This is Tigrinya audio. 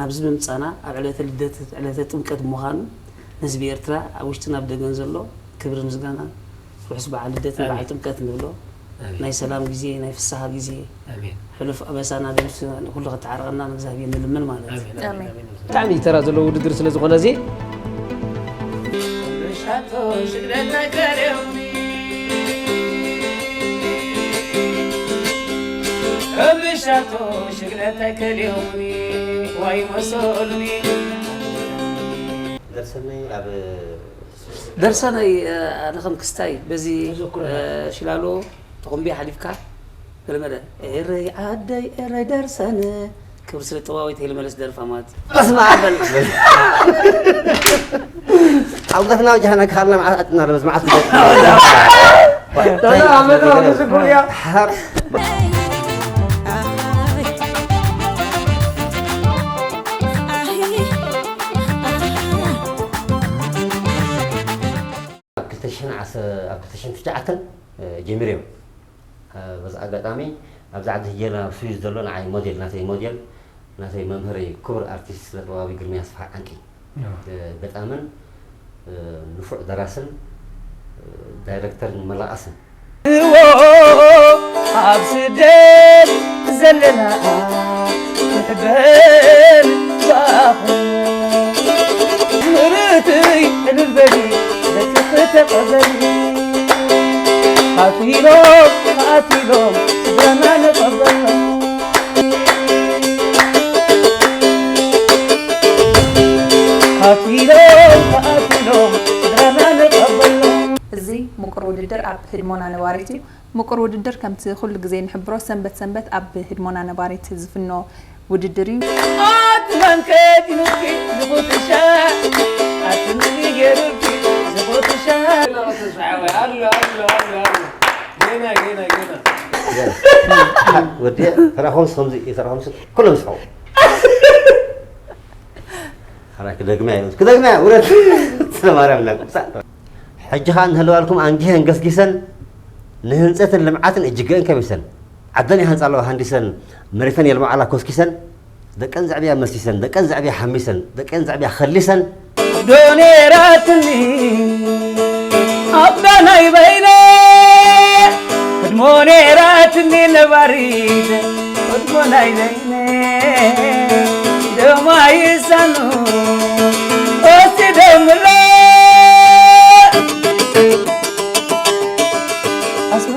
ኣብዚ ምምጻና ኣብ ዕለተ ልደት ዕለተ ጥምቀት ብምዃኑ ንህዝቢ ኤርትራ ኣብ ውሽጥን ኣብ ደገን ዘሎ ክብሪ ምስጋና ርሑስ በዓል ልደት በዓል ጥምቀት ንብሎ። ናይ ሰላም ግዜ ናይ ፍስሓ ግዜ ሕሉፍ ኣበሳና ደምስ ንኩሉ ከተዓርቐና ንእግዚኣብሔር ንልምን ማለት እዩ። ብጣዕሚ ተራ ዘለዎ ውድድር ስለ ዝኾነ እዚ ሻቶ ሽግረት ኣይከልዮኒ ከምሻቶ ሽግረት ኣይከልዮኒ ዋይ መሰሉኒ ደርሰነይ ኣብ ደርሰነይ ኣነ ከም ክስታይ በዚ ሽላሎ ተኾምቢ ሓሊፍካ ገለመለ ኤረይ ዓደይ ኤረይ ደርሰነ ክብሪ ስለ ጥበባዊ ተይልመለስ ደርፋ ማለት በስመ ኣብ በል ኣብ ገትና ጃህና ካልና መዓት ኣጥና ለበስ መዓት ኣብ ክልተ ሽሕን ዓሰርተ ኣብ ክልተ ሽሕን ትሽዓተን ጀሚረዮም በዚ ኣጋጣሚ ኣብዚ ዓዲ ህጂ ኣብ ስዊዝ ዘሎ ንዓይ ሞዴል ናተይ ሞዴል ናተይ መምህረይ ክቡር ኣርቲስት ስነ ጥበባዊ ግርማይ ኣስፍሃ ዓንቂ ገጣምን ንፉዕ ደራስን ዳይረክተርን መላቐስን እዎ ኣብ ስደት ዘለና ንሕበን ብኣኹም ምርትይ ዕልል በሊ ደቅኺ ተቐበሊ ሃቲሎም ሃቲሎም ስድራና ንቐበሎም ሃቲሎም ሃቲሎም ስድራና ንቐበሎም እዚ ምቁር ውድድር ኣብ ህድሞና ነባሪት እዩ። ምቁር ውድድር ከምቲ ኩሉ ግዜ ንሕብሮ ሰንበት ሰንበት ኣብ ህድሞና ነባሪት ዝፍኖ ውድድር እዩ። ኣቲ መን ከዲኑኪ ዝኹትሻ ኣቲ መን ገይሩኪ ዝኹትሻ ወዲ ተራኾምስ ከምዚ ተራኾምስ ኩሎም ስሐው ሓራ ክደግማ ይሉት ክደግማ ውረድ ስለ ማርያም እናቁምሳ ሕጂ ኸኣ እንህልዋልኩም ኣንጊሀን ገስጊሰን ንህንፀትን ልምዓትን እጅገአን ከቢሰን ዓደን ይሃንፃ ኣለዋ ሃንዲሰን መሬተን የልምዓላ ኮስኪሰን ደቀን ዘዕብያ መሲሰን ደቀን ዘዕብያ ሓሚሰን ደቀን ዘዕብያ ኸሊሰን ዶ ኔራትኒ ኣባ ናይ በይነ ህድሞ ኔራትኒ ነባሪት ህድሞ ናይ በይነ ደማ ይሳኑ ወስደምሎ ኣስመ